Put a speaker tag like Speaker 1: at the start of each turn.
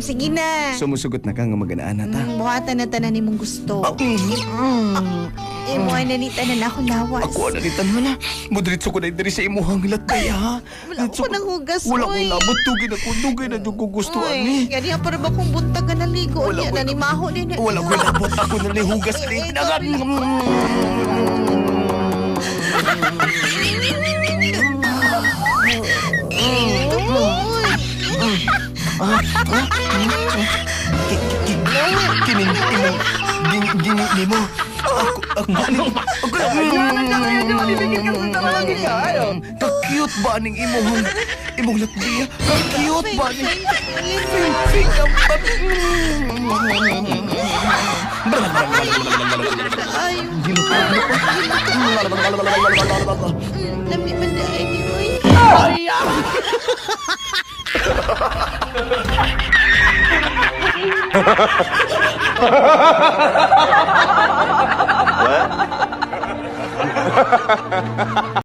Speaker 1: Sige na.
Speaker 2: Sumusugot na ka nga maganaan na ta.
Speaker 1: Buhatan na tanan nimong gusto. Imo na ni tanan ako lawas.
Speaker 2: Ako na ni tanan. Mudritso ko na diri sa imuhang latay ha.
Speaker 1: Wala ko nang hugas,
Speaker 2: Wala
Speaker 1: oy.
Speaker 2: ko labot tugin ako dugay na jud ko gusto ani.
Speaker 1: Uy, ganiya para ba kung buntag ka naligo
Speaker 2: Wala
Speaker 1: niya
Speaker 2: ko
Speaker 1: na ni Maho ni na.
Speaker 2: Wala ko labot ako na lihugas
Speaker 1: Ay,
Speaker 2: ni
Speaker 1: ay,
Speaker 2: tinagan. Kining kining gingi gingi nimo. Ako ako ako Ka-cute ba ning imong imong latbiya? Ka-cute ba ning Fing fing
Speaker 1: Ay, lami man na ay ni oy.